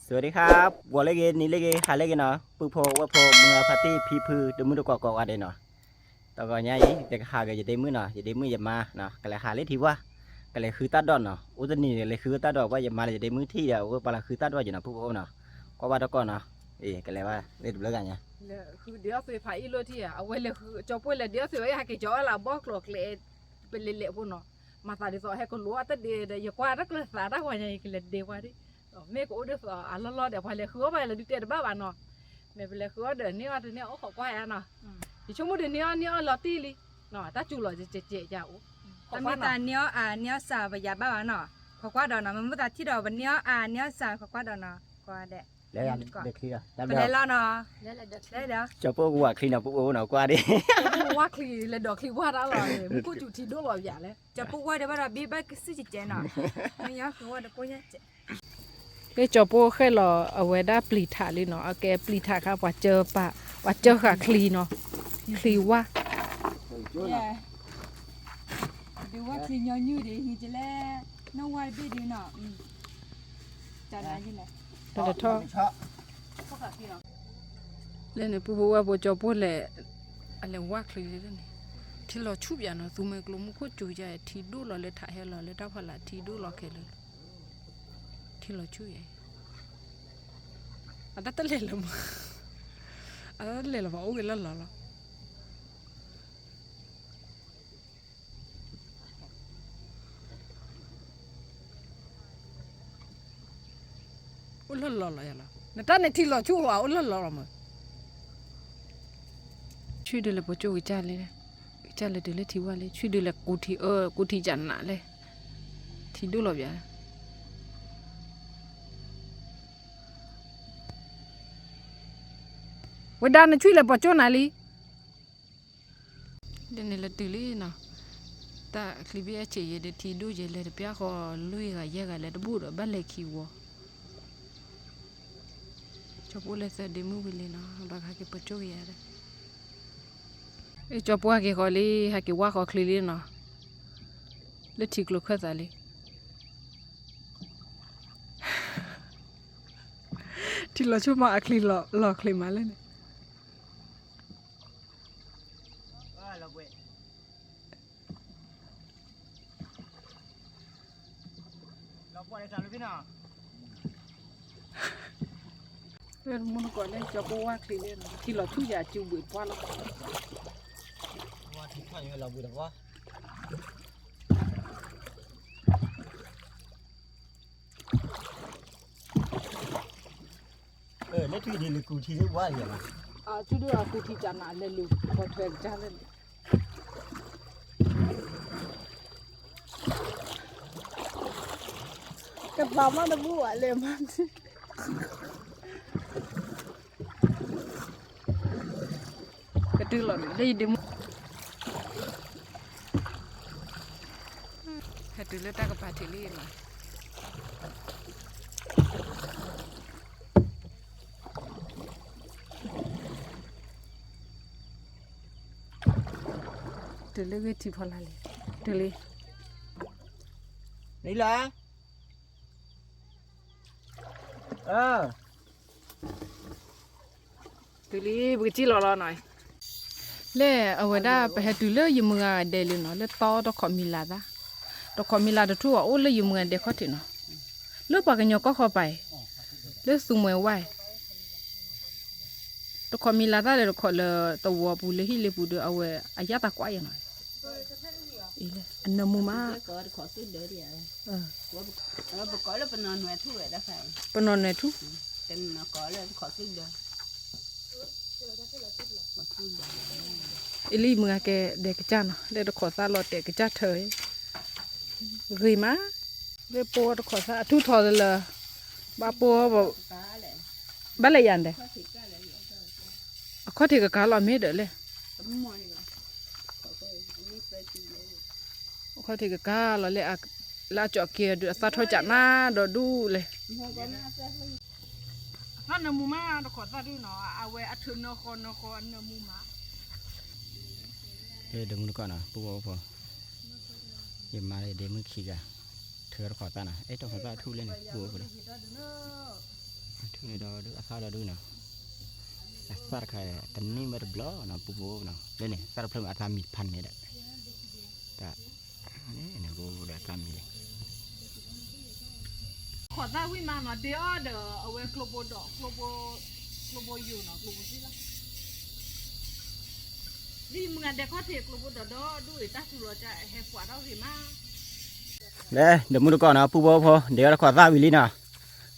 สวัสดีครับ ဂီၤလၢအဂ့ၤ နံၤလၢအဂ့ၤ ဟါလၢအဂ့ၤနီၤ ပုၢ်ဖိဝဲၢ်ဖိ မုၢ်ဂၤဖါတံၢ် ဖံဖု တမုၢ်တကိးကိးဂၤဒဲးနီၤ, တဂီၤညါအံၤ ယကဟးဂ့ၤယဒ့မုၣ်နီၤ ယဒ့မုၣ်ယမါနီၤ ကလဲၤဟးလၢထံဝါ, ကလဲၤဃုတၢ်ဒိးနီၤ အိၣ်တနံၤလဲၤဃုတၢ်ဒိး ပှၤယမါဒီးယဒ့မုၣ်ထံၣ်ဒီး အဝဲပှၤလဲၤဃုတၢ်ဒိးယနီၤ ပုၢ်ဖိနီၤ, ကွၢ်ဘၣ်တကိးနီၤ, အ့ ကလဲၤဘၣ်လၢတဘျုးဂၤညါ လဲၤဃုဒ်အီၣ်သုးဖးအံၣ်လိၣ်ထံၣ်ဧါ အဝဲလဲၤဃုကၠီၤပှၢ်လဲၤဒ်အီၣ်သုးဝဲ ဟဲက့ၤကၠီၤအီၣ်လၢအဘီၣ်ကျိၤကျဲ ပလဲၤလဲၤဖိနီၤ, မၤသးဒ်သိးဟဲကလိအီၣ်တဒ့ဒီး ယကွၢ်တၢ်ကျၢၢ်သးတၢ်ဂီၤညါအံၤ ကလဲၤဒ့ပှၤဒ် မ့ၢ်ကအိၣ်ဒ်သိးအလီၢ်လီၢ်ဒီး ပှၤလဲၤဃုအီၣ်ဘၣ်လဲၤဒုးတဲတဘၣ်ဘၣ်နီၤ, မ့ၢ်ပလဲၤဃုအီၣ်ဒီးန့ၢ်အီၣ်တန့ၢ်အီၣ်အိၣ်ခိးကွၢ်ယါနီၤ, ယဆိကမိၣ်ဒီးန့ၢ်အီၣ်န့ၢ်အီၣ်လီၤတံၢ်လံ, တၢ်စူၤလီၤကဲးကဲးကအိၣ်, တမ့ၢ်တၢ်န့ၢ်အီၣ်အါန့ၢ်အီၣ်စှၤပယၤဘၣ်ဘၣ်နီၤ, ခိးကွၢ်ဒီးနီၤ မ့ၢ်မုၢ်သးထံၣ်ဒီးပန့ၢ်အီၣ်အါန့ၢ်အီၣ်စှၤခိးကွၢ်ဒီးနီၤ, ကွၢ်ဒဲး ပလဲၤလီၤနီၤ, ကၠီၤပိၢ်ကဝၤချံနီၤ ပုၢ်ဖိနီၤ ကွၢ်ဒဲး ဝါချံလဲၤဒိးချံဝါတၢ်လီၤ, မူခိၣ်စူၤထံဒိၣ်လီၤပယၤလဲၣ်, ကၠီၤပိၢ်ဝါဒီးဘၣ်ဒီးဘ့ဘၣ်ကစံၣ်ကဲးကဲးနီၤ, မ့ၢ်ယါဃုဝါဒီးကိညါကဲး လၢကၠီၤပိၢ်ဃဲၣ်လီၤအဝဲဒၣ်ပျံၤထးလံနီၤ, အကဲပျံၤထးခါ ပှၤကၢပာ် ပှၤကၢဃာ်ချံနီၤ, ချံဝါ, ဒုးဝဲချံညီနုၢ်ဒံး ဟံးကလဲၣ်, နီၢ်ဝါတဘ့ၣ်ဒံးနီၤ, တၢ်လဲၤထီၣ် လၢန့ၣ် ပုၢ်ဖိဝဲၢ်ဖိ ကၠီၤပိၢ်လဲၤ အလဲၤဝါချံလၢန့ၣ်, ထံလီၤဆူၣ်ပယၤနီၤ, သူမှဲကျိမူခိၣ်စူၤယါ ထံဒိၣ်လီၤလၢထးဟဲလီၤလၢတၢ်ဖီလာ် ထံဒိၣ်လီၤခဲလၢာ်လီၤ, ထံလီၤဆူၣ်ယါ, အတၢ်တလဲၤလၢၤမး, အတၢ်တလဲၤလၢၤဘၣ် အိၣ်ဂ့ၤလၢလီၤလီၤ အိၣ်လၢလီၤလီၤယၤလီၤ, နတၢ်န့ၣ်ထံလီၤဆူၣ်ဟိဧါ အိၣ်လၢလီၤလီၤမး, ဆံၣ်ဒုးလဲၤပှၤကၠိကစၢ်လံ, ကစၢ်လဲၤတုၤလၢထံဝါလံ, ဆံၣ်ဒုးလဲၤကူထံအၢ ကူထံကနးလဲၣ်, ထံဒိၣ်လီၤပယၤ, ဝဲဒၣ်နဆံၣ်လဲၤပှၤကၠိနၤလံ ဒ်န့ၣ်လဲၤတုၤလံနီၤ, တၢ်ချံဘ့ၣ်အဆံးယဲဒီးထံဒိၣ်ယဲလဲၤတပျၢ်ဃီလွံၢ်ဂၤယဲၢ်ဂၤလဲၤတဘူၣ်ဒီးဘၣ်လဲၤခံဝီ, ကၠီၤပိၢ်လဲၤသၢဒ့မုၣ်ဝံၤလံနီၤ, ဘၣ်ကဟဲက့ၤပှၤကၠိကယၤဒီး, ကၠီၤပိၢ်ဟဲက့ၤဃီလံ ဟဲက့ၤဝါဃီချံလံနီၤ, လၢထံကျိခၢၣ်သးလံ ထံလီၤဆူၣ်မးအချံလီၤချံမးလၢန့ၣ် လၢမူနကိးလၢကၠီၤပိၢ်ဝါချံလၢန့ၣ် ထံလီၤဆူၣ်ယၤစုဘှံးပှၢ်လီၤ လၢထံဒ်လၢကူထံသ့ၣ်ဝါယၤလီၤ, ထံဒိၣ်အကူထံကနးလဲၤလူၤ ပှၤထွဲကစၢ်လၢန့ၣ် ကသးမးတဘူၣ်ဘၣ်လဲၤမး ကတုၤလီၤလၢယဒ့မုၣ် ဟဲတုၤလၢတၢ်ကပၤထံးလံနီၤ တုၤလၢဂ့ၢ်ထံဖီလာ်လံ တုၤလံ လံလၢ တုၤလံ ပကစံၣ်လီၤလီၤနီၤ, လၢအဝဲဒၣ်ပဟဲတုၤလၢယမုၢ်ဂၤဒဲးလံနီၤ လၢတီတခီးမံၤလၤသၣ်, တခီးမံၤလၤတထူၣ်အအိၣ်လၢယမုၢ်ဂၤဒဲးခီၣ်ထံးနီၤ, လၢပှၤကညီကီၢ်ဃီပၤအံၤ, လၢသူမှဲဝါအံၤ တခီးမံၤလၤသၣ်ဒီးတခီးလၢသဝီပူၤလၢဟံၣ်လ့ပူၤဒီးအဝဲအယၣ်သးကွၢ်ယဲနီၤ, အနၢမူမး ပနီၢ်နွဲၣ်ထူၣ် အ့လံမုၢ်ဂၤကဲဒဲးကစၢ်နီၤ လၢတခီးသၣ်လီၤတဲာ်ကစၢ်ထၢ ဂ့ၤမး လၢပိတခီးသၣ် အထူၣ်ထီလၢ ဘၣ်ပိ ဘၣ်လဲၤယၤဒဲး အခီၣ်ထံးကကါလီၤမ့ၢ်ဒီးလဲၣ် အခီၣ်ထံးကကါလီၤလၢ လၢအကၠီၣ်က့ၤဒုးအသၣ်ထီၣ်ကနၣ်ဒီးဒူၣ်လဲၣ် အနၢမူမးတခီးသၣ်ဒုနီၤ အဝဲအထုးနၢဃီနၢဃီအနၢမူမး လၢဒမူတကီၢ်နီၤ ပုၢ်ဝဲၢ်ဖိ ယမါလၢယဒ့မုၣ်ခံဂၤ ထုးတခီးသၣ်နီၤ အဲၣ်တခီးသၣ်ထူၣ်လၢန့ၣ် ပုၢ်ဝဲၢ်ဖိလီၤ ဒီးဒုးအသၣ်ဒီးဒုးနီၤ, အသၣ်တခါ တန့ၢ်မ့ၢ်တဘျီနီၤ ပူဖိနီၤ, လၢန့ၣ် သၣ်တဖျၢၣ်မ့ၢ်အသၣ်မံဖးန့ၣ်ဒီး, တၢ်, န့ၣ်န့ၣ်ကအိၣ်ဒီးအသၣ်မံလဲၣ် ခိးသၣ်ဝံၣ်မးနီၤ ဒ့အီၣ်ဒီးအဝဲကျိဘိဒီး, ကျိဘိယိာ်နီၤ ကျိဘိသ့ၣ်လီၤ. ဒ်ယမုၢ်ဂၤဒဲးခီၣ်ထံးကျိဘိဒီးဒီဒူၣ်အံၤ တၢ်စူၤလီၤကဟဲပှၤထီၣ်ဂ့ၤမး. လဲၤ ဒီးမုၢ်တကိးနီၤ ပူဖိဖိ ဒ့အီၣ်တခိးသၣ်ဝံၤလံနီၤ,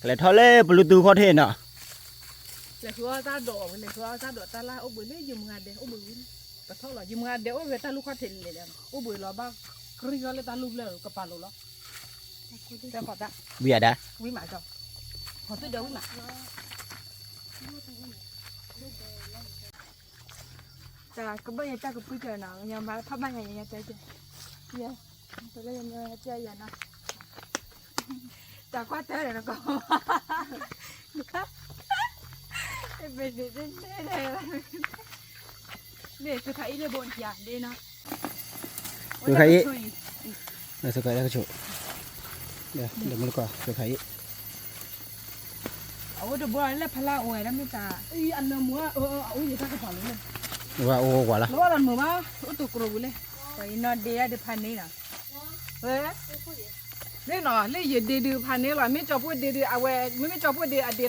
ကလဲၤထီၣ်လၢပလူတူခီၣ်ထံးနီၤ. လဲၤဃုအီၣ်တၢ်ဒိးဝဲ လဲၤဃုအီၣ်တၢ်ဒိးတၢ်လၢ်အိၣ်ဘှံးလၢယမုၢ်ဂၤဒဲး အိၣ်ဘှံးဝံၤလံ, ပထီၣ်လီၤ ယမုၢ်ဂၤဒဲးအိၣ်ဂ့ၤတၢ်လူၢ်ခီၣ်ထံးလဲၤလဲၤနီၤ အိၣ်ဘှံးလီၤဘၣ် ကြံၢ်ထီၣ်လၢတၢ်လူၢ်ဖျၢၣ်ကပာ်လိၤလီၤ. ဝံၤအဒၣ် ဝံၤမးကီ, ဟီၣ်သုဒီးဝံၤမး, တၢ်ကဘၣ်ယတၢ်ကပုၢ်ကၢၤနီၤ ယမၤထီၣ်ဘၣ်ယၤယၤယၤတဲကဲ, ယၤ, တလၢယမၤတဲယၤနီၤ, တၢ်ကွၢ်တၢ်ဒီးနကီ, ဘယ်နေနေလဲ, န့ၣ်သုခါအံၤလၢဘိယၤဒ့နီၤ, သုခါအံၤ, သုခါအံၤတၢ်ကဆိး, ဒီးမုၢ်တကိး သုခါအံၤ အအိၣ်တဘိလၢဖးလၢ်အိၣ်ဝဲဒၣ်မ့ၢ်တၢ်, အနၢမူအအိၣ်ယတၢ်ကပၤလီၤ, ဝဲအိၣ်ဝဲလီၤ, လီၤဒီးမုာ်ဘၣ် အိၣ်တကြိးဘူးလဲၣ်, ပှၤယနီၢ်ဒ့ဒၣ်ဒုးဖးန့ၢ်နီၤ, ဝဲ, လၢနီၤ လၢယဒ့ဒုးဖးန့ၢ်လီၤ မ့ၢ်ကၠီၤပှ့ၤဒ့ဒုး အဝဲ မ့မ့ၢ်ကၠီၤပှ့ၤဒ့အဒ့ဒၣ်, အံၤ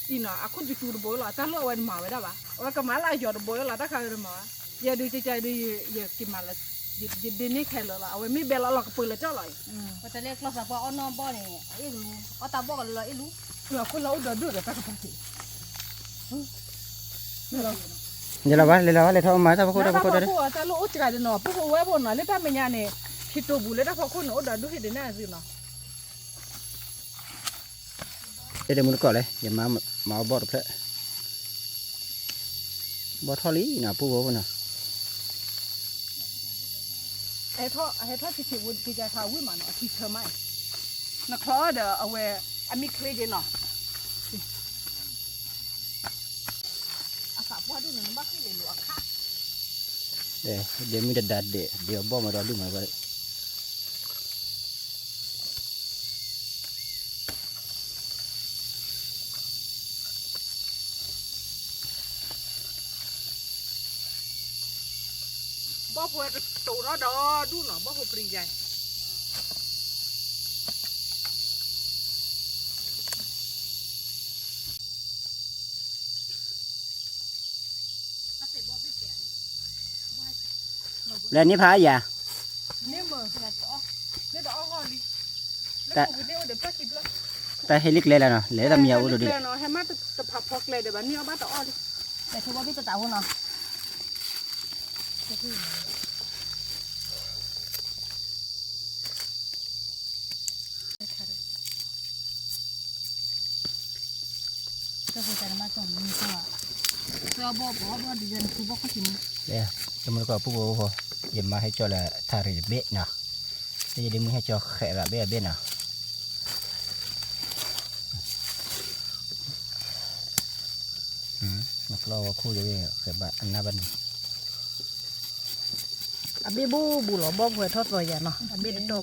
နီၤ အခိၣ်ကတူတဘိလီၤ တၢ်လိၣ်အဝဲတမၤဝဲဒၣ်ဘၣ် အဝဲကမၤလၢအယီၤတဘိလီၤ တၢ်ခါဝဲတမၤဘၣ်, ယဒုးကကဒုး ယက့ၤမၤလၢ, ယဒ့န့ၢ်ခဲလၢာ်လီၤ အဝဲမ့ၢ်ဘဲလီၤလီၤကပၢၤလၢကၠီလီၤအံၤ, ပတလဲကျီသးပှၢ်အီၣ်နီၢ်ဘီၣ်န့ၣ် အ့ၣ်လူ, အီၣ်တၢ်ဘီၣ်ကလၢလီၤအ့ၣ်လူ, ခိၣ်လီၤအိၣ်ဒီးဒိၣ်ဒီးတၢ်ကပၤက့ၤ, လဲၤလီၤဘၣ် လဲၤလီၤဘၣ် လဲၤထီၣ်မၤတၢ်ဖီခိၣ်တၢ်ဖီခိၣ်တၢ်, တၢ်လၢအိၣ်စှၤဒီးနီၤ ပူဖိဝဲဖိနီၤ လၢတၢ်မဲာ်ညါန့ၣ်, ခံတိာ်ပူၤလၢတၢ်ဖီခိၣ်န့ၣ် အိၣ်ဒီးဒိၣ်ဟ့ၣ်ဒုးန့ၣ်အသုနီၤ တဲတမုၢ်တကိးလဲၣ် ယမၤအီၣ်ဘီၣ်တဖျၢၣ်, ဘီၣ်ထီၣ်လံနီၤ ပူဖိဖိနီၤ, ဟဲထီၣ်ဟဲထီၣ်ဆံးဆံးဝံၤတက့ၤကၢ်ခါဝံၤမးနီၤ အထံဆၢမး, နချီအီၣ်ဒီးအဝဲ, အမံချ့က့ၤနီၤ အသးပှၢ်ဒိၣ်န့ၣ် နဘၣ်ဃ့ၢ်လီၤအခါ, ဒဲမုၢ်တဒါဒဲး ဒဲအဘီၣ်မၤဒီးဒုၣ်မၤဘၣ်, ဘီၣ်ဖိတတိၤထီၣ်ဒီးဒူၣ်နီၤ ဘီၣ်ဖိပြံယါအံၤ လဲၤန့ၢ်ဖးယၤ, တၢ်ဟဲလံကျဲလၢနီၤ လဲၤတမံၤအအိၣ်ဒိၣ်ဒိၣ်, ဟဲမးတဖးဖီကျဲဒီး ဘၣ်န့ၢ်အီၣ်ဘၣ်တအီၣ်လံ, လဲၤထီၣ်ဘီၣ်ဘ့ၣ်တတးဖိနီၤ တမုၢ်တကိးပူဖိဖိ, ယမါဟဲကၠီလၢထးရံၣ်တဘ့ၣ်နီၤ, ယဒ့မုၢ်ဟဲကၠီဃဲးဘၣ်ဘ့ၣ်အဘ့ၣ်နီၤ, နကျီဝဲခိၣ်ယဃဲးဘၣ်အနၢ်ဘၣ်န့ၣ်, အဘ့ၣ်ဘူၣ်ဘူၣ်လီၤ ဘီၣ်ပှဲၤထီၣ်သီယၤနီၤ အဘ့ၣ်တတီၢ်ဘၣ် မီ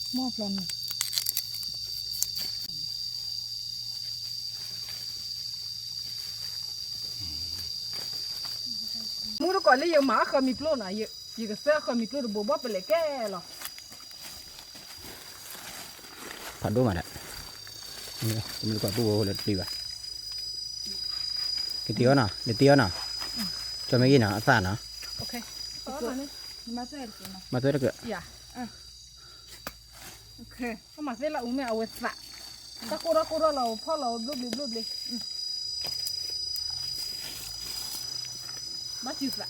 ၢ်ဖျီန့ၣ် မူတကိးလၢယမၤအဃၢမံၤပျိၢ်နီၤ, ယကသၢဃၢမံၤပျိၢ်တဘိဘီၣ်ပလဲၤကဲလီၤ. ဖးဒိၣ်မးဒၣ်, တမ့ၢ်တကိးပူဖိလၢတပျံၤဘၣ်, ကတ့အီၣ်နီၤ နတ့အီၣ်နီၤ, ကၠီမ့ၢ်ဂ့ၤနီၤ အသၣ်နီၤ, မၤသ့လၢအူမ့ၢ်အဝဲသၣ်, တၢ်ကိၢ်ထီၣ်ကိၢ်ထီၣ်လီၤ ဖီၣ်လီၤဘျိဘျ့ဘျိဘျ့, ဘၣ်စုသၣ်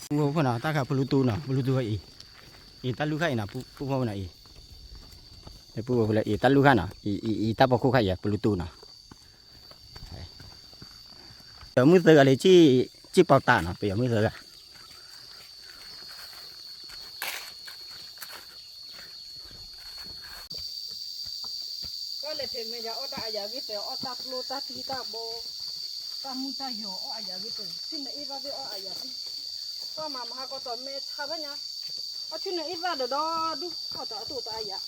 ပူဖိနီၤ တၢ်ခါပလူတူနီၤ ပလူတူအံၤ, အံၤတၢ်လူၢ်ခါအံၤနီၤ ပူဖိနီၤအံၤ, ပူဖိလၢအံၤ တၢ်လူၢ်ခါနီၤ အံၤ အံၤ အံၤတၢ်ပိာ်ခိၣ်ခါအံၤ ပလူတူနီၤ, ပယီၤမုၢ်သၢဂၤလၢ စံၣ်ပီးတးနီၤ ပယီၤမုၢ်သၢဂၤ ကီၢ်လဲၤဖဲမ့ၢ်ယၤအီၣ်တၢ်အယၤဂ့ၢ်သဲးအီၣ်တၢ်ပျိတၢ်တံၢ်တၢ်ဘိ, တၢ်မုၢ်တၢ်ယီၤအီၣ်အယၤဂ့ၤတၢ်, ဆ့ၣ်နအ့ၣ်သၣ်သ့ၣ်အီၣ်အယၤသ့ၣ်, ပှၢ်မၤမဟါကီတၢ်မဲဆါဘၣ်ညါ, အီၣ်ဆ့ၣ်နအ့ၣ်သၣ်ဒီးဒီဒူၣ် အီၣ်တၢ်အတိၣ်တၢ်အယၤ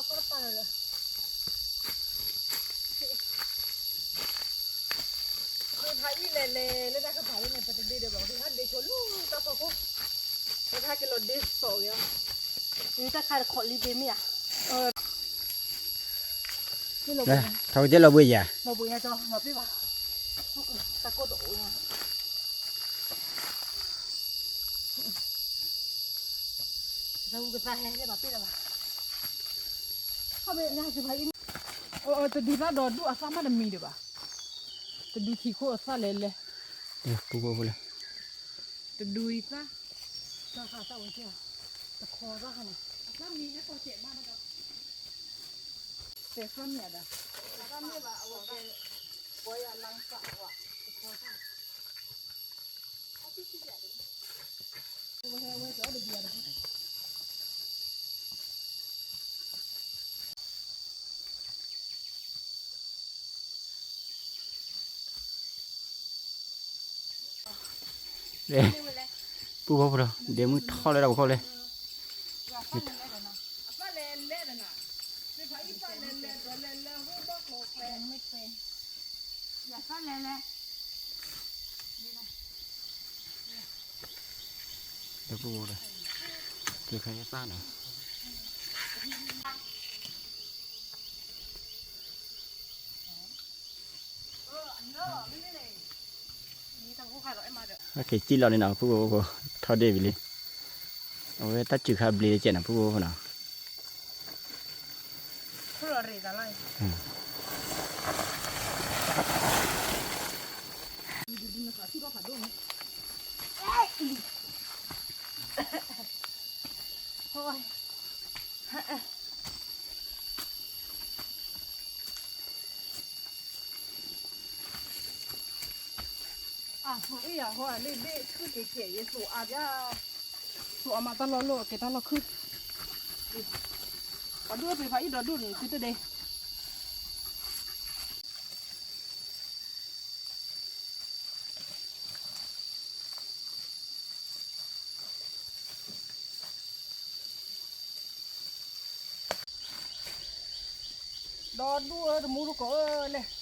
ဖးအံၣ်လဲၤလဲၤလၢတၢ်ကပၤလၢန့ၣ် ပတဒ့ဒီးဘၣ် ပဟးဒ့ဆိလူၤတၢ်ဖီခိၣ်, ပဟးက့ၤလီၤဒ့စီၤက့ၤအီၤ, တၢ်ခါတခီလံဘ့မ့ၢ်ဧါ, ထီၣ်က့ၤလီၤဘှံးယၤ, လီၤဘှံးယၤကၠီ လီၤပ့ၢ်ဘၣ်, တၢ်ကိၢ်တအိၣ်ညါ တၢ်ဟူကသါဟဲလၢဘၣ်ပ့ၢ်လၢၤဘၣ်, ခီဘ့ၣ်ညါစဖးအံၣ်, တဒုသၣ်ဒီးဒူၣ်အသၣ်မးတမံၤဒံးဘၣ်, တဒုထံခိၣ်အသၣ်လဲၤလဲၤ, ပူဖိဖိလၢ တဒုအံၤသၣ်, သၣ်ဃးသၣ်ဝဲကဲ, တခီသၣ်ဃးန့ၣ်, အသၣ်မံၤဟဲကီၢ်စဲးမးဒီး, စဲးသၣ်မံၤအဒၣ်, သၣ်မံၤဘၣ်အဝဲကဲ, ပှၤယၤလၢသၣ်ဝဲ, တခီသၣ် ပူဖိဖိဒီး ဒဲမုၢ်ထီၣ်လၢတၢ်ပူၤခီၣ်လဲၣ်, ဒဲပူဖိဒီး ကဲခါယသၣ်န့ၣ် က့ၤစံၣ်လီၤန့ၣ်နီၤ ပူဖိဖိ ထီၣ်ဒ့ၣ်ဝံၤလံ, အဝဲတၢ်စူၤခါဘျ့းတကဲးနီၤ ပူဖိဖိနီၤ. အသိးအ့ၣ်ယၤဟီလၢဘ့ၣ်ခုၣ်က့ၤကဲး ယသိးအါဘၣ်, သိးအါမးတၢ်လီၢ်လီၢ်ကဲတၢ်လီၢ်ခုၣ်, ပှၤဒိၣ်ပှ့ၤဖးအံၣ်ဒီးဒိၣ်န့ၣ် သုတဒ့ ဒီဒူၣ်ဧၢ တမူတကိးဧၢလဲၣ်.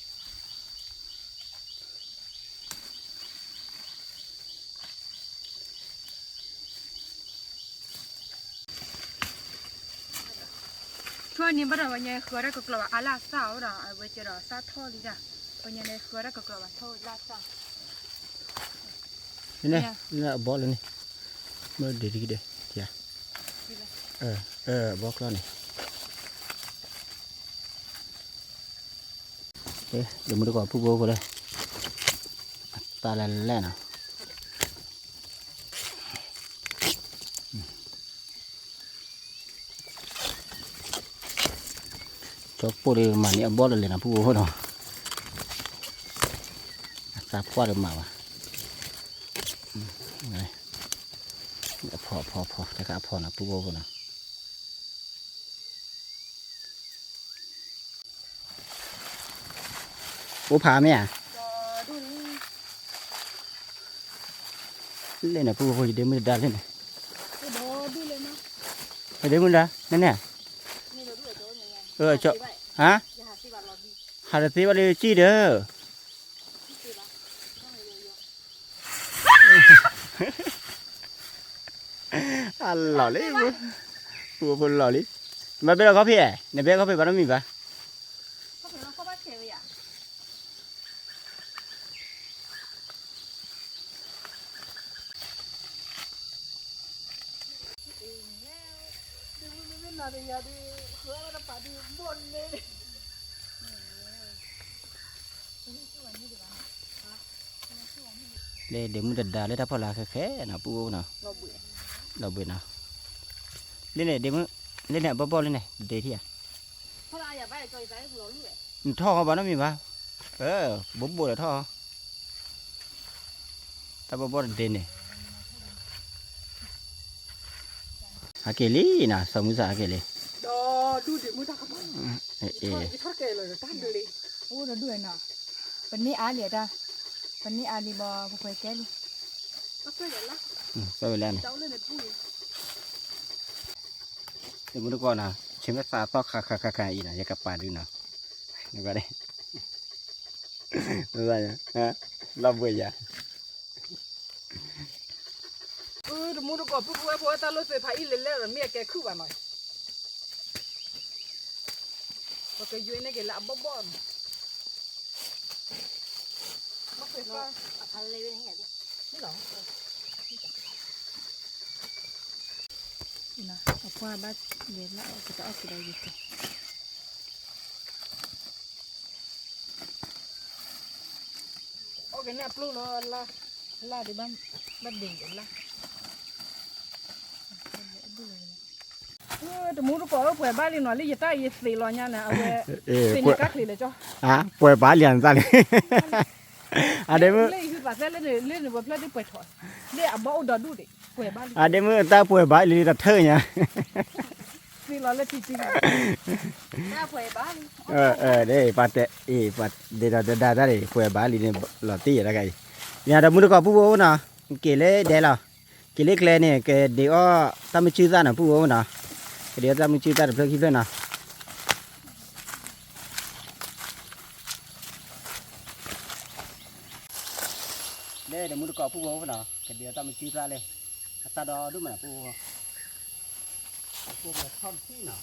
ထီၣ်န့ၣ်ဘၣ်ဒီး ပှၤညါဃၢၤတၢ်ကကျီၤဘၣ်အါလၢအသၣ်အိၣ်ဒီး အဝဲကဲဒီးသၣ်ထီၣ်လံတၢ်, ပှၤညါန့ၣ်ဃၢၤတၢ်ကကျီၤဘၣ်ထီၣ်လၢအသၣ် န့ၣ် အဘီလၢန့ၣ် မ့ၢ်ဒ့တက့ၢ်ဒဲး အဘီကျီၢ်န့ၣ် ဒဲမုၢ်တကိးဖုဘိဖိလၢ အသၣ်လဲၣ်လဲၣ်နီၤ ကၠီပိၢ်ဒီးမၤန့ၢ်အဘီလၢလဲၣ်နီၤ ဖုဘိဖိနီၤ အသၣ်ပှၢ်ဒီးမၤဘၣ် အဖီအဖီအဖီ တခါအဖီနီၤ ဖုဘိဖိနီၤ အိၣ်ဖးမ့ၢ်ဧါ လဲၣ်န့ၣ် ဖုဘိဖိ ယဒ့မုၢ်တဒါလဲၣ်န့ၣ် ယဒ့မုၢ်ဒါ နဲန့ၣ် ဟါ ဟးတသ့ဘၣ်လၢစံၣ်ဒီး အလီၢ်လံ ဖုဘိဖိလီၢ်လံ မ့ၢ်ဘဲလီၤခီဖံး နဘဲခီဖံးဘၣ်နီတမံၤဘၣ် လၢဒ့မုၢ်တဒါလၢတၢ်ဖီလာ်ခဲခဲနီၤ ပူဖိနီၤ လီၤဘှံးနီၤ လၢန့ၣ်ဒ့မုၢ် လၢန့ၣ်အဘီဘီလၢန့ၣ် ဒ့ထံၣ်ဧါ နထီၣ်ဃီဘၣ်နီတမံၤဘၣ် ဘိးဘိးဒီးထီၣ် တၢ်ဘီဘီတဒ့န့ၣ် ဟဲက့ၤလံနီၤ, စီၤမုၢ်စၢ်ဟဲက့ၤလံ, ဒီးဒူၣ်ဒံးမုၢ်တၢ်ကပၤ, ယထီၣ်ကဲလီၤဒီးတၢ်ဒုးလံ, အိၣ်ဒီးဒူၣ်နီၤ, ပန့ၢ်အါလံတၢ်, ပန့ၢ်အါလံဘၣ် ပပှဲၤကဲလံ, စီၤဝဲလၢန့ၣ် တမူတကိးနီၤ, ဆ့မ့ၢ်သးသီၣ်ခါခါခါခါအံၤနီၤ ယကပာ်ဒုနီၤ, နကွၢ်န့ၣ်, လီၤဘှံးယၤ, တမူတကိး ပုၢ်ဖိဝဲၢ်ဖိဝဲတၢ်လိၣ်သုးဖးအံၣ်လဲၤလဲၣ်ဒီး မ့ၢ်အကဲခုၣ်ဘၣ်နီၤ, ပကယွဲန့ၢ်က့ၤလၢအဘီၣ်ဘီၣ်နီၤ, အပှၢ်ဘၣ်လဲၤလၢအီၣ်ကတၢၢ်အီၣ်ကတၢၢ်ယကဲ အီၣ်ကနဲၣ်အပျိၢ်လီၤ, လၢ်ဒံးဘၣ်, ဘၣ်ဒ့လၢ်, တမူတကိးဧၢ ပှဲၤဘၣ်လံနီၤ, လၢယတၢ်အံၤသ့လီၤညါန့ၣ် အဝဲ, သ့န့ၣ်ကါချ့လၢာ်ကၠီ, ပှဲၤဘၣ်လံနီၤတၢ်လံ, အဒဲမုၣ်, လၢန့ၣ်ဝဲဖျၢၣ်ဒ်ပှဲၤထီၣ်, လၢအဘီၣ်အိၣ်ဒီးဒူၣ်ဒံး ပှဲၤဘၣ်လံ, အဒဲမုၣ်တၢ်ပှဲၤဘၣ်လံတထၢၣ်ညါ သ့လီၤလၢထံတံၢ်, ဒ်ပှၤတဲအ့ၣ် ပှၤဒဲးဒီးဒဒါတၢ်န့ၣ် ပှဲၤဘၣ်လံန့ၣ် လီၤတံၢ်ယဲတခါအံၤ, ယၤဒီးမူတကိးပုၢ်ဖိနီၤ, က့ၤလၢဒဲလီၤ, က့ၤလၢကျဲန့ၣ် ကဒ့အီၣ်တၢ်မုၢ်စုသၣ်နီၤ ပုၢ်ဖိနီၤ, ကဒ့အီၣ်တၢ်မုၢ်စုသၣ်တဖျၢၣ်ခံဖျၢၣ်နီၤ လၢဒီးမူတကိးပုၢ်ဖိနီၤ ကဒ့အီၣ်တၢ်မုၢ်စုသၣ်လၢ အသၣ်ဒီဒူၣ်မးနီၤ ပုၢ်ဖိ, အဖိထီၣ်တထံၣ်နီၤ,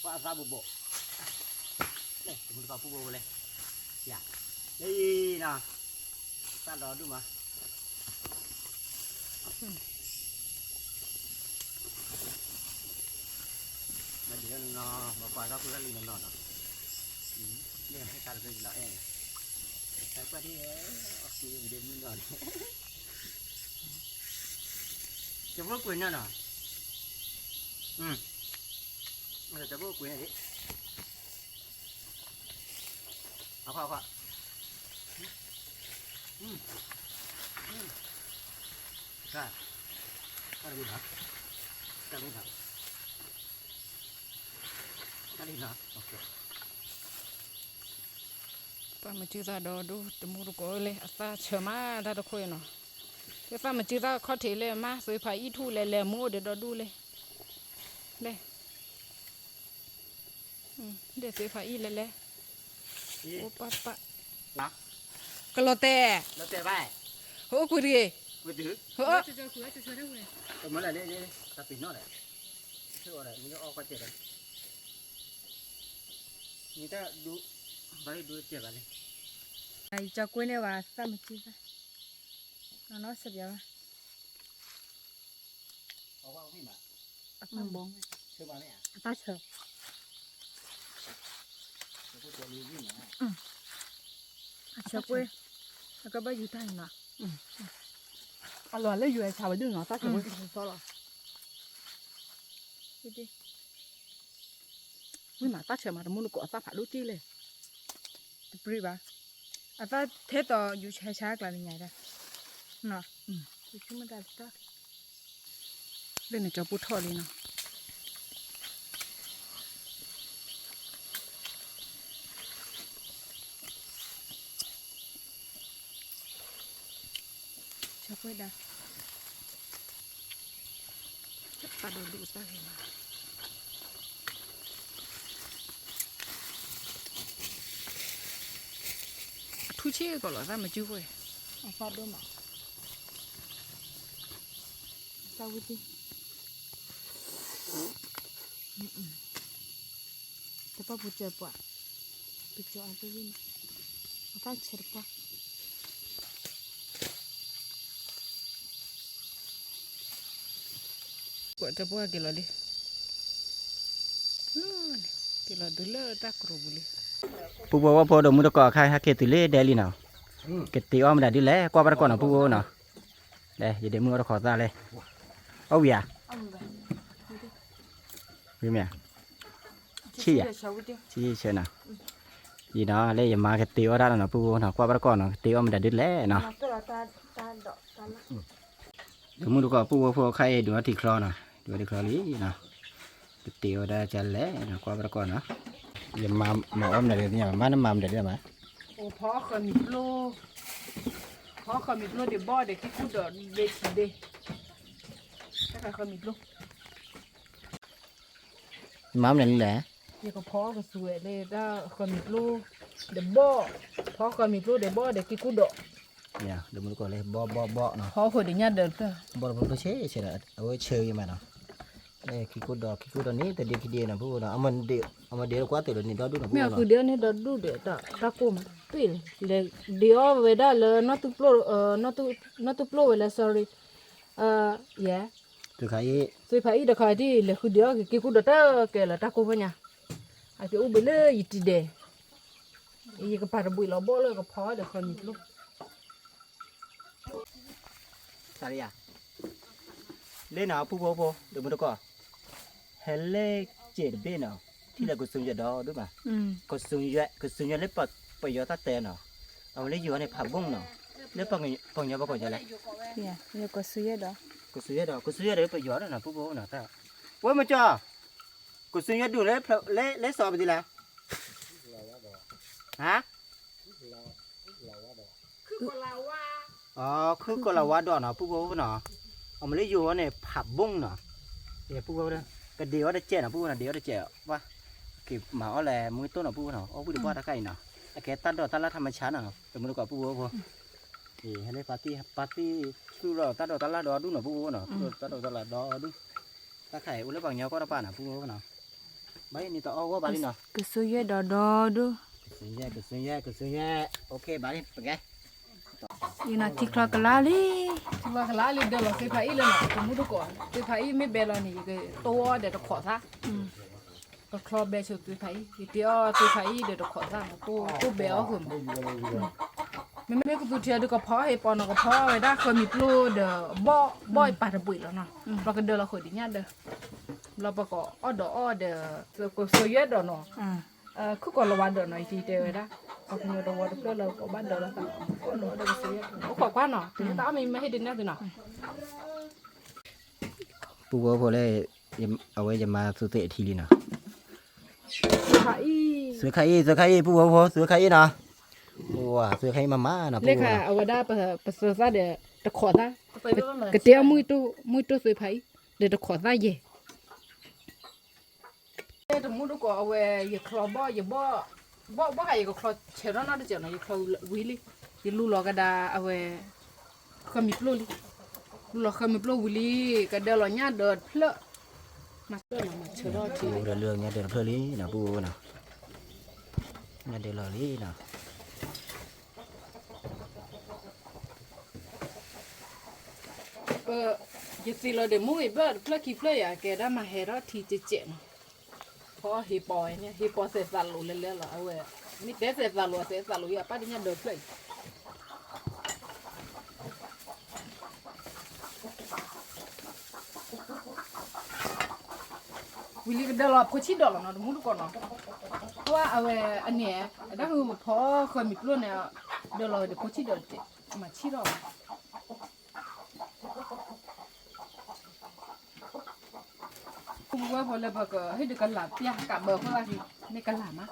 ပှၤအသၣ်ဘိးဘိး, လၢဒီးမူတကိးပုၢ်ဖိလဲၣ်, ယၤ, လၢအံၤနီၤ, သၣ်ဒီဒူၣ်မး မ့ၢ်ဒ်နီၤ မ့ၢ်ပှၤကီၢ်ခိၣ်လၢလံနီၤနီၤနီၤ, မ့ၢ်တၢ်တဖျၢၣ်လီၤအဲၣ်, တၢ်ကွၢ်ဒ်, အီၣ်ကူအံၤဒ်မုၢ်နီၤန့ၣ်, ကဘိကွံာ်နီၤနီၤ, ကဘိကွံာ်န့ၣ်ဒ် အခွါခွါ, က, တၢ်တမံၤနီၤ, တၢ်တမံၤနီၤ, တၢ်တမံၤနီၤ, သၣ်မုၢ်စုသၣ်ဒီဒူၣ် တမူတကိးလၢ အသၣ်ဆၢမးတၢ်တခိၣ်အံၤနီၤ, လၢသၣ်မုၢ်စုသၣ်ခီၣ်ထံးလၢမး သုးဖးအံၣ်ထူၣ်လဲၤလဲၤမူအိၣ်ဒီးဒီဒူၣ်လၢ, လဲၣ် ဒ်သုးဖးအံၣ်လဲၤလဲၤ, အိၣ်ပၣ်ပၣ်, ကလီၤတဲာ်, အိၣ်ကွံာ်တဂ့ၤ, မ့ၢ်တၢ်ဒူ, ဘၣ်ဒူတဲာ်ဘၣ်လဲၣ်, ယကကွဲန့ၢ်ဝဲသၣ်မုၢ်စုသၣ်, နီၢ်နီၢ်ဆၢပၠးဘၣ် အသၣ်ဘီ, အသၣ်ဆၢ, အဆၢကွဲ, အကဘၣ်ယူၤတၢ်နီၤ, အလီၤလၢယူၤအဆၢဝဲဒၣ်နီၤ သၣ်ဆၢကွဲကသီလီၤ, ဝံၤမးသၣ်ဆၢမး တမူတကိးအသၣ်ဖးဒိၣ်က့ၤလဲၣ်, တပြံဘၣ်, အသၣ်ထဲသိးယူၤဆါဆါကျါလၢညါဒၣ်, ယူၤဆူမတၤတၢ် လၢန့ၣ်ကၠီပူထီၣ်လံနီၤ, ဆၢကွဲဒၣ်, သၣ်ဒီဒူၣ်အသၣ်ဂ့ၤမး, အထူဆ့ကီးလီၤ သၣ်မုၢ်စုဝဲ, အသၣ်ဒိၣ်မး, အသၣ်ဝံၤတံၢ် တပှၢ်ပူၤစၢၤပှၤ, ပကၠီအကဝံၣ်န့ၣ်, အသၣ်ဆၢတပှၢ်, ကွၢ်တပှၢ်က့ၤလီၤလံ, က့ၤလီၤဒုးလၢတၢ်ကရူၢ်ပူၤလံ, ပူဖိဝဲဖိဒီးမူတကိးအခါ ဟဲက့ၤတုၤလၢဒဲလံနီၤ, ကတ့အီၣ်မတၤဒုလဲၣ် ကွၢ်ဘၣ်တကိးနီၤ ပူဖိနီၤ, ယဒ့မုၣ်အီၣ်တခီသၣ်လဲၣ်, အီၣ်ဝံၤဧါ, ဝံၤမ့ၢ်ဧါ, ဆံးယၤ, ဆံးဆၢနီၤ, ယံၤနီၤ လၢယမါကတ့အီၣ်ဒၣ်နီၤ ပုၢ်ဖိနီၤ ကွၢ်ဘၣ်တကီၢ်နီၤ ကတ့အီၣ်မ့ၢ်ဒၣ်ဒ်လဲၣ်နီၤ. တမူတကိးပုၢ်ဖိဖိခါအံၤ ဒုးအီထံချီနီၤ ဒုးအီထံချီလံနီၤ. ကတ့အီၣ်ဒၣ်ကလဲၣ်နီၤ ကွၢ်ဘၣ်တကီၢ်နီၤ. ယမါမၤအီၣ်မ့ၢ်ဒၣ်ဒ်သ့ၣ်ညါ မါနမၤမ့ၢ်ဒၣ်ဒ်လဲၣ်မး. အိၣ်ဖီဃၢၤမံၤပျိ ဖီဃၢၤမံၤပျိဒံးဘီၣ်ဒံးကံၢ်ကူၣ်ဒီးဒံးထံဒံး တၢ်ဃၢၤမံၤပျိ မၤမနုၤလဲၣ်. ယကဖီကစူၤဝဲလၢတၢ်ဃၢၤမံၤပျိ ဒီးဘီၣ်, ဖီဃၢၤမံၤပျိဒီးဘီၣ်ဒီးကံၢ်ကူၣ်ဒီး, ဒီးမုၢ်တကိးလၢဘီၣ်ဘီၣ်ဘီၣ်နီၤ, ဖီဃၢၤဒံးညၣ်ဒၢးတဖျၢၣ်, ဘီၣ်တဖျၢၣ်ဆ့ဆ့ဒီး အဝဲဆၢဂ့ၤမးနီၤ, လၢကံၢ်ကူၣ်ဒီး ကံၢ်ကူၣ်ဒီးန့ၣ် တဒ့ခံဒ့နီၤ ဖိဖိနီၤ, အမၤဒ့းတကွၢ်တၢၢ်လၢန့ၣ်ဒီဒူၣ်နီၤ ဖိဖိနီၤ, မ့ၢ်ဃုဒ့န့ၣ်ဒီဒူၣ်ဒီး တၢ်ကိၢ်မး ပ့ၢ်လၢ ဒ့းအီၣ်ဝဲဒၣ်လၢ နီၢ်သူပျိၢ်ဝဲလၢ sorry ယဲ သွ့ဖးအံၣ်တခီဒ်လဲၤဃုဒ့းအီၣ်က့ၤက့ၤကူၣ်ဒီးတၢ်ကဲလၢတၢ်ကိၢ်ဖဲညါ, အက့ၤအိၣ်ဘှံးလၢယတံၤဒဲး, ယကပာ်တဘှံးလီၤဘီၣ်လၢကဖီဒီးဃၢၤမံၤပျိၢ်, လၢနီၤ ပုၢ်ဖိဖိ ဒီးမုၢ်တကိး, ဟဲလၢကဲးတဘ့ၣ်နီၤ, ထံၣ်လၢကစူၤယွဲၣ်ဒီးဒူၣ်မး, ကစူၤယွဲၣ် ကစူၤယွဲၣ်လၢပယီၤတၢ်တဲနီၤ, အဝဲလၢယိၤန့ၣ် ဖးဘိၣ်နီၤ, လၢပှၤကညီဘၣ်ကိးယလဲၣ်, ကစူၤယွဲၣ်ဒီး ကစူၤယွဲၣ်ဒီး ကစူၤယွဲၣ်ဒီးလၢပယီၤနီၤ ပုၢ်ဖိနီၤ, ဝဲမကၠီ ကစူၤယွဲၣ်ဒူၣ်လၢ လၢစီၤပဒံလၢ ဟါ ခုကီၤလၤဝါဒီးနီၤ ပုၢ်ဖိနီၤ, အမ့ၢ်လၢယိၤဝဲန့ၣ် ဖးဘိၣ်နီၤ, ပုၢ်ဖိ ကဒ့းအီၣ်တစဲးနီၤ ပုၢ်ဖိနီၤ ဒ့းအီၣ်တစဲး, ပှၤက့ၤမၤအီၣ်လဲၤမူတိၢ်နီၤ ပုၢ်ဖိနီၤ, အီၣ်ဘှံးတကွၢ်တခါအံၤနီၤ, အကဲတၢ်ဒိးတၢ်လၢ်ထးမဆါနီၤ တမုၢ်တကိး ပုၢ်ဖိဖိ, ဟဲလၢပာ်တံၢ်ပာ်တံၢ်သူၣ်လီၤတၢ်ဒိးတၢ်လၢ်ဒီဒူၣ်နီၤ ပုၢ်ဖိနီၤ, သူၣ်လီၤတၢ်ဒိးတၢ်လၢ်ဒီဒူၣ်, တၢ်ခါအံၤအိၣ်လၢပှၤကညီကီၢ်တပၤနီၤ ပုၢ်ဖိနီၤ, ဘၣ်အံၤန့ၣ်တအီၣ်ဂီၢ်ဘၣ်လံနီၤ, ကစူၤယွဲၣ်ဒီးဒီဒူၣ်, ကစူၤယွဲၣ် ကစူၤယွဲၣ် ကစူၤယွဲၣ် OK ဘၣ်လံ ပကဲ အံၤနီၤ ထံချီကလါလံ, ထံချီကလါလံ ဒၢးလီၤသွ့ဖးအံၣ်လၢနီၤ တမူတကိး, သွ့ဖးအံၣ်မ့ၢ်ဘဲလီၤန့ၣ် ယကတိၢ်အီၣ်ဒီးတခိးသၣ်, ကချီဘဲဆိသွ့ဖးအံၣ် ယတ့အီၣ်သွ့ဖးအံၣ်ဒီးတခိးသၣ်နီၤ တိၢ်ဘဲအီၣ်ဃုာ်မး, မ့မ့ၢ်ကသူထံအီၤဒုးကဖီဟ့ၣ်ပီနီၤ ကဖီဝဲဒၣ်ဃၢၤမံၤပျိၢ်ဒီး ဘီၣ် ဘီၣ်အံၤပာ်တဘှံးလီၤနီၤ, ဘျီကဒၢးလီၤဃုာ်ဒံးညၣ်ဒၢး, ဘျီပကအီၣ်ဒီးအီၣ်ဒီး ကစူၤယွဲၣ်ဒီးနီၤ ခုၣ်ကီၤလၤဝါဒီးနီၤ ယတံၤတဲဝဲဒၣ်, ပှၤကညီတဝီတဖျၢၣ်လၢကဘၣ်ဒီးလီၤသး ကအိၣ်ဒီးအီၣ်ဒီးကစူၤယွဲၣ်, အိၣ်ခိးကွၢ်နီၤ တမ့ၢ်တၢ်အီၣ်မ့ၢ်မ့ၢ်ဟ့ၣ်ဒုးနဲၣ်သုနီၤ, ပုၢ်ဖိဖိလၢ အဝဲယမါသူသ့ၣ်အထံလံနီၤ, သွ့ခါအံၣ် သွ့ခါအံၣ် ပုၢ်ဖိဖိ သွ့ခါအံၣ်နီၤ, သွ့ခါအံၣ်မၤမးနီၤ လၢခါ အဝဲဒၣ်ပသၢသၣ်ဒီး တခိးသၣ်, ကတဲအီၣ်မုၢ်တိၢ်သွ့ဖးအံၣ် ဒီးတခိးသၣ်ယဲၢ် တမူတကိးအဝဲ ယချီဘီၣ် ယဘီၣ် ဘီၣ် ဘီၣ်ဃး ယကချီဆဲးထီၣ်နီတစဲးနီၤ ယချီဝံၤလံ, ယလူလီၤကဒါအဝဲ ဃၢမံၤပျိၢ်လံ, လူလီၤဃၢမံၤပျိၢ်ဝံၤလံ, ကဒၢလီၤညၣ်ဒၢးတဖျၢၣ်, မၤဆၢလီၤ မၤဆၢထီၣ်ထံလံ, ကဒၢလီၤညၣ်ဒၢးတဖျၢၣ်လံနီၤ ပုၢ်ဖိနီၤ, ညၣ်ဒၢးလီၤလံနီၤ ပ ယသ့လီၤဒီးမူဂ့ၤဘၢၣ်တဖျၢၣ်ခံဖျၢၣ်ယၤ ကဲဒၣ်မၤဟဲထီၣ်ထံကဲးကဲးနီၤ, ဖီဟ့ပီန့ၣ် ဟ့ပီသဲးသးလိာ်လဲၤလဲၤလီၤ အဝဲ, မ့ၢ်တဲသဲးသးလိာ် အသဲးသးလိာ်ယၤ ပၢ်ဒ်ညၣ်ဒၢးဖျၢၣ်အံၤ ဝံၤလံကဒၢလီၤဖိဆံၣ်ဒီးလီၤနီၤ တမူတကိးနီၤ, ကွၢ်အဝဲအန့ၣ်, အတၢ်ဟူပဖီဃၢမံၤပျိၢ်န့ၣ်, ဒၢလီၤဝဲဒီးဖိဆံၣ်ဒီးတတဲ, မၤဆံၣ်ထီၣ်ဝဲ ပုၢ်ဖိဝဲၢ်ဖိလၢပကဟ့ၣ်ဒုးကလၤပျၢ်ကးဘၢအဃိသတးန့ၣ် မ့ၢ်ကလၤမး,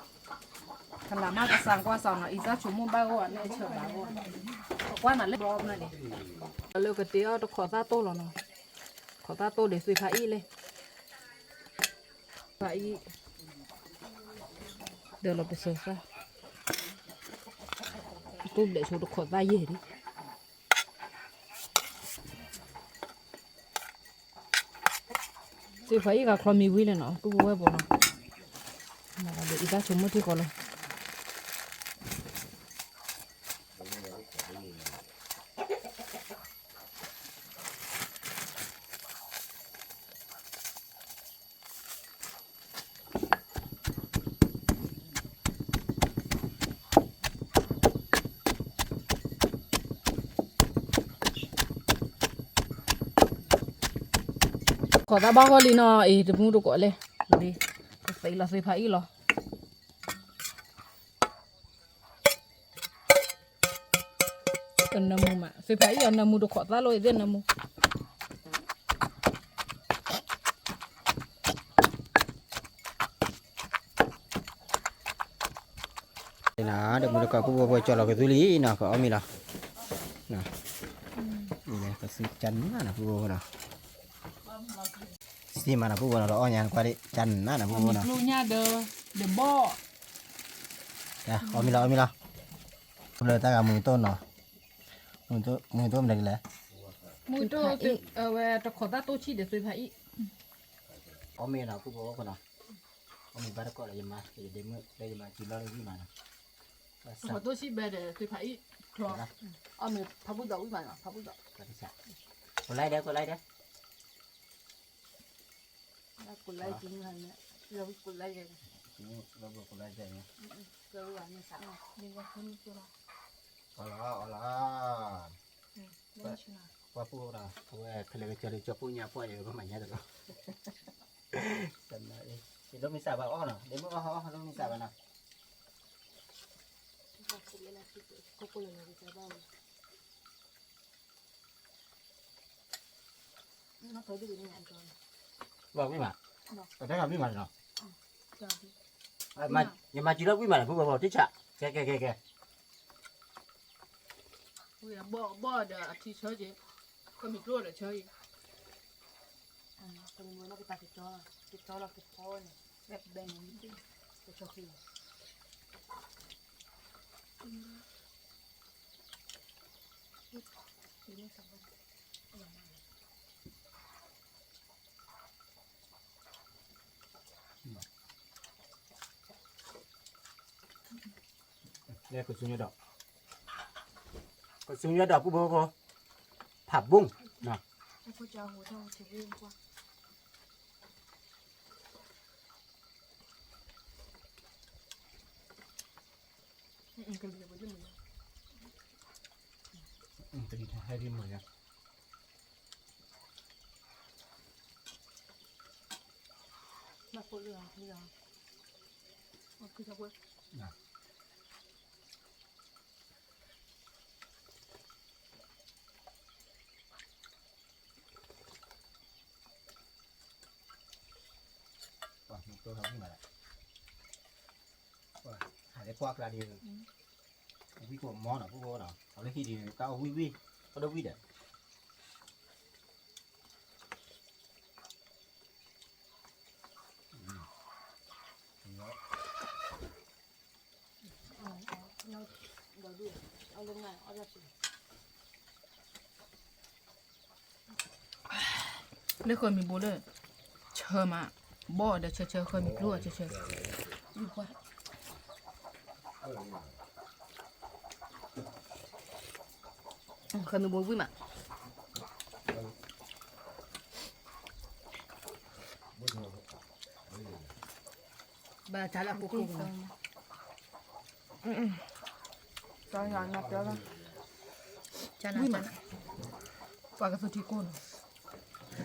ကလၤမးကစၢ်ကွၢ်စၢ်နီၤ အံသၣ်ဆိကမိၣ်ဘၣ်ဂီၢ်န့ၣ်ဆၢဘၣ်ဂီၢ်, ပကွၢ်နၤလၢဘျီမနုၤန့ၣ်, လၢကတဲအီၣ်တခိးသၣ်တိၢ်လီၤနီၤ, ခိးသၣ်တိၢ်ဒီးသွ့ဖးအံၣ်လဲၣ် ဖးအံၣ်, ဒၢးလီၤပစီၤသၣ်, တိၢ်ဘျဲးဆိတခိးသၣ်ယဲၢ်ဒံး သွ့ဖးအံၣ်ဂၤချီမံၤဝံၤလံနီၤ ပုၢ်ဖိဝဲၢ်ဖိနီၤ, ဒီးအံသၣ်ဆိကမိၣ်ထံဃီလီၤ ခိးသၣ်ဘၣ်ဂီၢ်လံနီၤ အံၤတမူတကိးလဲၣ်, လံ, ကသ့လီၤသွ့ဖးအံၣ်လီၤ, ကနၢမူမး သုဖးအံၤအီၤနၢမူတခိးသၣ်လိအံၤသ့ၣ်နၢမူ ဒီးမုၢ်တကိးပူဖိဖိကၠီလီၤကသူလံနီၤ ကအီၣ်မ့ၤလီၤ ကသူကၢနၤနီၤ ပူဖိဖိနီၤ စံမးနီၤ ပူဖိနီၤ ဒီးအီၣ်ညါနကွၢ်ဒ် ကၢနၤနီၤ ပူဖိနီၤ ညါဒီး ဒီးဘီၣ် အီၣ်မ့ၤလီၤ အီၣ်မ့ၤလီၤ လၢတၢ်ဂၤမူတိၢ်နီၤ မူတိၢ်မနုၤလဲၣ် မူတိၢ် အဝဲတခိးသၣ်တိၢ်ဆံၣ်ဒီးသုဖးအံၤ အီၣ်မ့ၤနီၤ ပူဖိဖိနီၤ အီၣ်မ့ၤဘၣ်တကိးဒီးယမါ ယဒ့မုၣ်လၢယမါကံလီၤလၢဝံၣ်မးနီၤ တခိးတိၢ်ဆံၣ်ဘဲဒီးသုဖးအံၤ ချီ အီၣ်မ့ၤဖးဘူၣ်ဒီးဝံၣ်မးနီၤ ဖးဘူၣ်ဒီး ကိးlikeဒီး ကိးlikeဒီး ကိးlike ကိးlike ကိးlike အီလီၤ အီလီၤ ပှၤပူၤဒီး အဝဲခဲလၢာ်ကစၢ်လၢကၠီပူၤညါပှၢ်အံၤ ပမၤညါတလီၤ တနၤအံၤ ယဒိးမ့ၢ်စၢ်ဘၣ်အီၣ်နီၤ ဒ့မုၣ်အီၣ်အီၣ် ဒိးမ့ၢ်စၢ်ဘၣ်နီၤ ဘၣ်ဝံၣ်မး တၢ်ဂၤဝံၣ်မးနီၤ ယမၤစံးလီၤဝံၣ်မးနီၤ ပူဖိဖိ တံၢ်ဆး ကဲ ကဲ ကဲ ကဲ ဝံၣ်ဘီၣ်ဘီၣ်ဒီးအထံဆၢက့ၤ ခီမ့ၢ်ကျိဒီးဆၢက့ၤ ကမ့ၢ်ဝဲလၢကတၢ်ကကၠီ ကကၠီလီၤကဖီန့ၣ် ဘဲဘဲန့ၣ် ကကၠီဃံ လဲၤကစူညါဒီး ကစူညါဒီးပူဖိဖိ ဖးဘိၣ်နီၤ ကလံၤဟဲဒ်မုာ်ညါ ပှၤမုၢ်ကျိထီၣ်ဝံၣ်မးလၢ ပှၤဟးလၢပှၢ်ကျါဒ် ဝံၣ်ကိးမီနီၤ ပူဖိနီၤ အလၢဟံၣ်ဒ် တၢ်အီၣ်ဝံၣ်ဝံၣ် အီၣ်ဒီးဝံၣ်ဒီး လၢဃီမ့ၤဘိလၢ ဆၢမး ဘီၣ်ဒီးဆၢဆၢ ဃီမ့ၤကျိအဆၢဆၢ ဃီမ့ၤဘိဝံၣ်မး ဘၣ်တၢ်လၢအကိၢ်ကိၢ် ဝံၣ်မး ပှၤကသူထံကိၢ်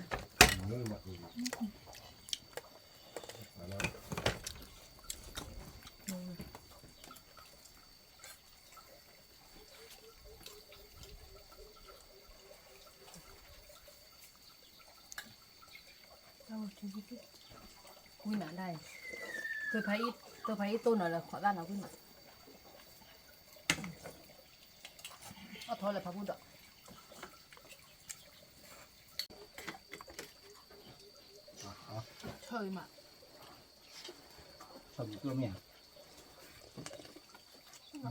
နီၤ ဝံၣ်မးဒၣ်အံၤ သုဖးအံၤ သုဖးအံၤတိၢ်နီၤလၢခိးသၣ်နီၤဝံၣ်မး အထီလၢဖးပူၣ်ဒီး ဆၢအံၤမး ဆၢမ့ၢ်ကျိၣ်မ့ၢ်ဧါ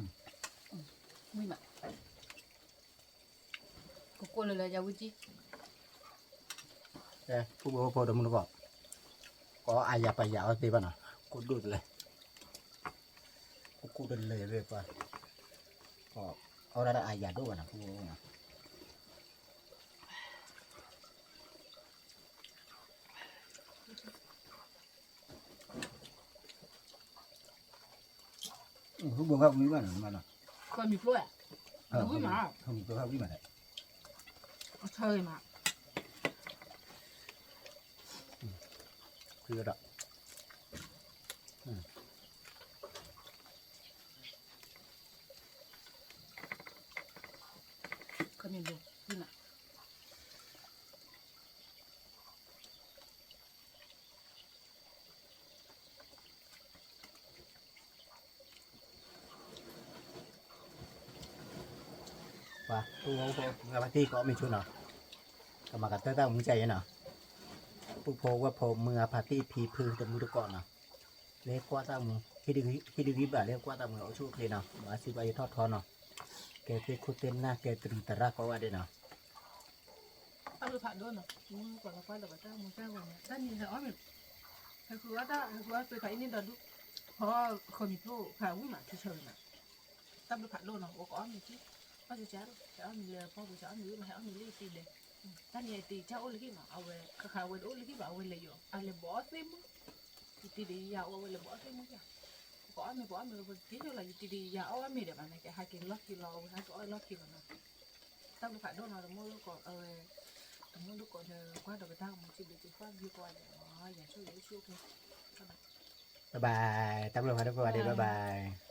ဝံၣ်မး ကကိၢ်လၢလၢယဝံၣ်ကံ ပူဖိဖိဒီးမုၢ်တကိး ကအါယၤပာ်ယၤအီၣ်သ့ဘၣ်နီၤ ကိၢ်ဒိၣ်တလဲၣ် ကိၢ်ကိၢ်တလဲၣ်လၢပှၤ အီၣ်ဒၣ်အါယၤဒိၣ်ဘၣ်နီၤ ပူဖိဖိနီၤ ဟူဘိခါဝံၤဘၣ်နီၤ မနီၤ ခီမံၤကျိၣ်ဧါ ဝံၤမး ခီမံၤကျိၣ်ခါဝံၤမးလဲၣ် ဆၢဂ့ၤမး ခွံဝဲဒီး မ့ၢ်လိၤသံနၤ ပှၤ ပုၢ်ဖိဝဲၢ်ဖိမုၢ်အဖါတံၢ် ကအီၣ်မ့ၤဆိနီၤ, ကမၤကတၢၢ်တၢ်မူကယဲနီၤ, ပုၢ်ဖိဝဲၢ်ဖိမုၢ်အဖါတံၢ် ဖံဖုတမုၢ်တကိးနီၤ, လၢကွၢ်တၢ်မူ, ဟံၣ်တဂံၢ်ဘၣ်လၢကွၢ်တၢ်မူ အိၣ်ဆူၣ်အိၣ်ချ့နီၤ, မၤစံးဘၣ်ယထီၣ်ထီနီၤ, ကဲသ့ၣ်ခိၣ်သ့ၣ်နၢ် ကဲတရူးသရၣ်ကိးဂၤဒဲးနီၤ. တၢ်ဘျုးဖးဒိၣ်နီၤ, မုၢ်ကီးလီၤကွၢ်ဒီးပတၢ်မူတၢ်ဂီၤန့ၣ် တၢ်န့ၣ်ဟဲအီၣ်မ့ၤ, ဟဲဃုအီၣ်တၢ် ဟဲဃုအီၣ်ပှဲၤဖးအံၤန့ၣ်ဒီးဒူၣ်, ဟီၣ်ခိးမံၤဖျိၣ်ဖးဝံၣ်မး ထံဆၢဝဲမး, တၢ်ဘျုးဖးဒိၣ်နီၤ, အိၣ်ကအီၣ်မ့ၤက့ၤ, အီၣ်ကကါဒီး ဟဲအီၣ်မ့ၤလၢပီၢ်ပူၤ ဟဲအီၣ်မ့ၤလၢယတံၤလဲၣ်, တၢ်န့ၣ်ယတံၤကအိၣ်လၢဟံၣ်နီၤ, အဝဲ ခါခါဝဲတအိၣ်လၢဟံၣ်ဘၣ် အဝဲလဲၤယီၤ အလဲၤဘီအီၣ်သ့ၣ်မုၢ်, ယတံၤဒီးယၤအီၣ်ဝဲလဲၤဘီအီၣ်သ့ၣ်မုၢ်ယၤ, ပကအီၣ်မ့ၤ ပအီၣ်မ့ၤ ပက့ၤယိာ်လီၤ ယတံၤဒီးယၤအီၣ်ဝဲမ့ၤဒီးဘၣ်န့ၣ် ကဟဲက့ၤလီၢ်ခံလီၤ အဝဲဟဲကအီၣ်လီၢ်ခံလီၤနီၤ. တၢ်ဘျုးဖးဒိၣ်နီၤ တမူတကိး အဝဲ တမူတကိးဒီးကွၢ်ဒီးပတၢ်ဂီၤမူ စံးဘျုးစံးဖှိၣ် ဘျုးကိးဂၤဒဲးနီၤ, ယၤဆိၣ်ဂ့ၤအိၣ်ဆူၣ်အိၣ်ချ့, bye bye, တၢ်ဘျုးဖးဒိၣ်ကိးဂၤဒဲး bye bye.